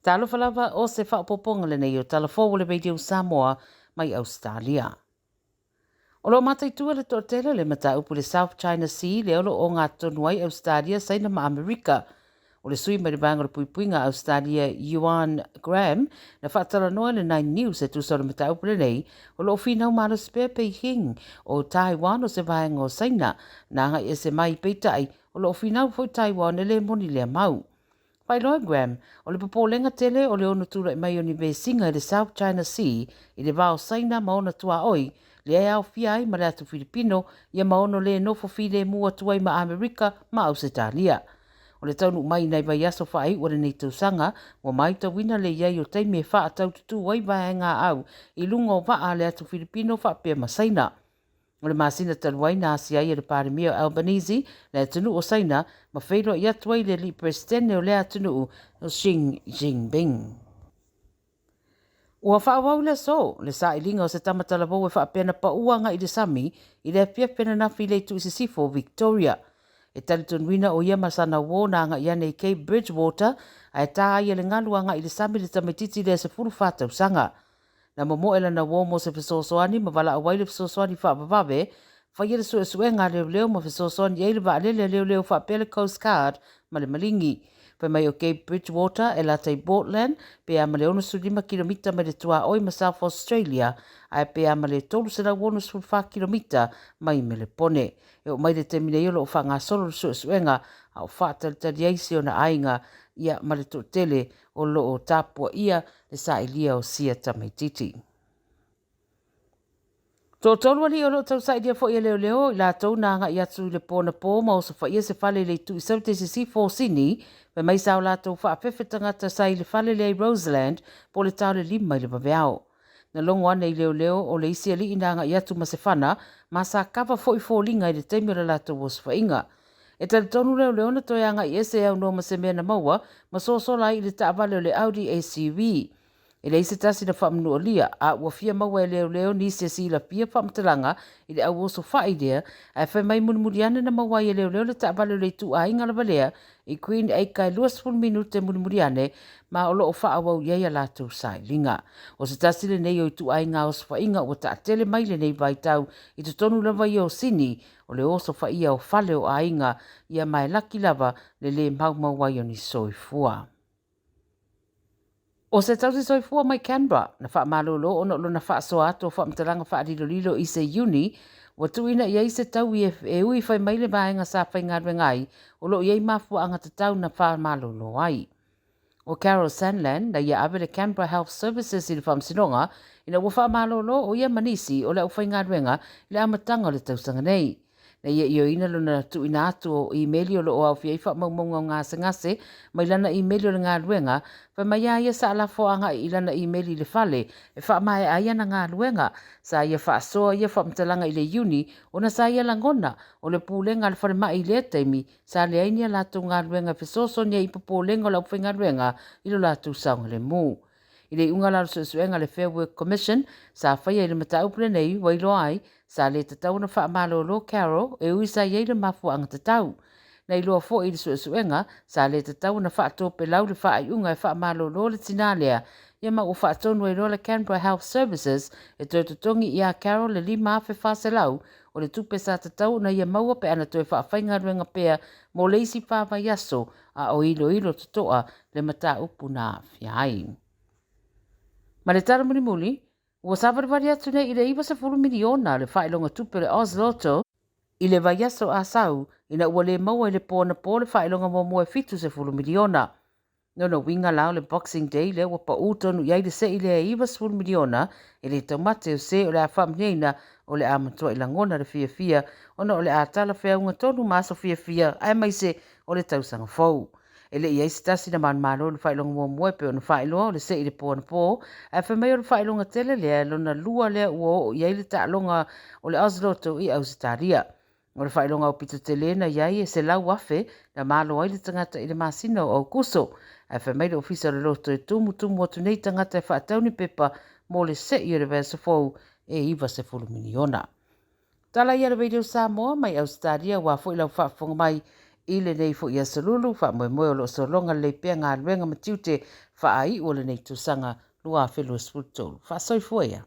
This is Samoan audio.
Talofa lava o se faaopoopoga lenei o Tala Fou o le Radio Samoa mai Ausetalia. O lo o mataitu e le toatele le mataupu i le South China Sea lea o lo o ogatotonu ai Ausetalia, Saina ma Amerika. O le sui mai le Vaega o le Puipuiga a Ausetalia Euan Graham na faatalanoa i le Nine News e tusa o le mataupu lenei o lo o finau malosi pea Beijing o Taiwan o se vaega o Saina na agai ese mai peitai o lo o finau foi Taiwan e le moni lea mau. Faailoa e Graham, o le popolega tele o le ono tulai mai o ni vesiga i le South China Sea i le va o Saina ma ona tuaoi, lea e aofia ai ma le atu Filipino ia ma ono le nofo filemu atu ai ma Amerika ma Ausetalia. O le taunuu mai i nai vaiaso faaiu o lenei tausaga, ua maitauina le i ai o taimi e faataututū ai vaega au i luga o vaa a le atu Filipino faapea ma Saina. O le masina talu ai na asia ai e le Palemia o Albanese le atunuu o Saina ma feiloai atu ai le alii Peresetene o lea atunuu o Xi Jinping. Ua faaauau le aso le sailiga o se tama talavou e faapea na paua agai i le sami i le afiafi ananafi i le itu i sisifo o Victoria. E talitonuina o ia ma sana uō na agai ane i Cape Bridgewater ae ta ai e le galu agai i le sami le tamaitiiti lea 14 tausaga. Na momoe lana uō mo se fesoasoani ma valaau ai le fesoasoani faavavave, faia le suesuega a leoleo ma fesoasoani i ai le vaalele a leoleo faapea le Coast Guard ma le Maligi. Fai mai o Cape Bridgewater e lata i Portland, pe a ma le 65 kilomita mai le tuaoi ma South Australia, ae pe a ma le 364 kilomita mai Melepone. E oo mai le taimi nei o lo o faagasolo le suesuega a o faatalitali ai si ona aiga ia ma le toatele o lo o tapuaia le sailia o sia tamaititi. Toatolu alii o lo o tausailia foi e leoleo i latou na agai atu i le po anapo ma osofaia se fale i le itu i Saute i Sisifo o Sini, fai mai sa o latou faafefe tagata sa i le fale lea i Roseland po o le ta o le 5 i le vaveao. Na logo ane i leoleo o le isi alii na agai atu ma se fana ma sa kava foi foliga i le taimi o le latou osofaiga. E talitonu leoleo na toe agai ese e aunoa ma se mea na maua ma sosola ai i le taavale o le Audi SUV. E leai se tasi na faamanualia, a ua fia maua e leoleo nisi e silafia faamatalaga i le au osofai lea, ae fai mai mulimuli ane na maua ai e leoleo le taavale o le ituaiga lava lea i Green Acre e 20 minute mulimuli ane ma o lo o faaauau i ai a latou sailiga. O se tasi lenei o ituaiga osofaiga ua taatele mai lenei vaitau i totonu lava ia o Sini, o le osofaia o fale o aiga ia ma e laki lava le lē maumau ai o ni soifua. O se tausi soifua mai Canberra na faamalolo ona o lona faasoa atu o faamatalaga faalilolilo i se Iuni ua tuuina i ai se taui e ui fai mai le vaega sa faigaluega ai o lo o i ai mafuaaga tatau na faamalolo ai. O Carol Sandland na ia ave le Canberra Health Services i le faamasinoga ina ua faamalolo o ia ma nisi o le aufaigaluega i le amataga o le tausaga nei. Na ia ioeina lona tuuina atu o imeli o lo o aofia ai faamaumauga o gasegase mai lana imeli o le galuega, fai mai a ia sa lafo agai i lana imeli i le fale e faamaea ai ana galuega. Sa ia faasoa ia faamatalaga i le Iuni ona sa ia lagona o le pulega a le falemai i lea taimi sa leai ni a latou galuega e fesoasoani ai i popolega o le aufaigaluega i lo latou saogalemu. I le iuga la o le suesuega a le Fair Work Commission sa faia i le mataupu lenei ua iloa ai sa le tatau ona faamalolo Carol e ui sa i ai le mafuaaga tatau. Na iloa foi i le suesuega sa le tatau ona faatopelau le faaiuga e faamalolo le tinā lea ia ma ua faatonu ai loa le Canberra Health Services e toe totogi iā Carol le $5,400 o le tupe sa tatau ona ia maua pe ana toe faafaigaluega pea mo le isi fa vaiaso a o iloilo totoa le mataupu na aafia ai. Ma le tala mulimuli, ua savalivali atu nei i le 90 miliona le faailoga tupe o le Oz Lotto i le vaiaso a sau ina ua le maua i le po anapo le faailoga muamua e 70 miliona. Lona uiga la o le Boxing Day lea ua paū tonu i ai le sei lea e 90 miliona e le taumate o se o le a faamanuiaina o le a matuai lagona le fiafia ona o le a talafeauga tonu ma aso fiafia aemaise o le tausaga fou. E le i ai se tasi na manumalo i le faailoga muamua e pei ona faailoa o le sei i le po anapo, ae fai mai o le faailoga tele lea lona lua lea ua oo i ai le taaloga o le Oz Lotto i Ausetalia. O le faailoga aupito tele na i ai e 100,000 na malo ai le tagata i le masina o Aukuso. Ae fai mai le Ofisa o le Loto e tumutumu atu nei tagata e faatau ni pepa mo le sei o le vaiaso fou e 90 miliona. Tala ia le Radio Samoa mai Ausetalia aua foi lau faafofoga mai I lenei foi Aso Lulu, faamoemoe o lo o sologa lelei pea galuega ma tiute faaiu o lenei tausaga 2023. Faasoifua ia.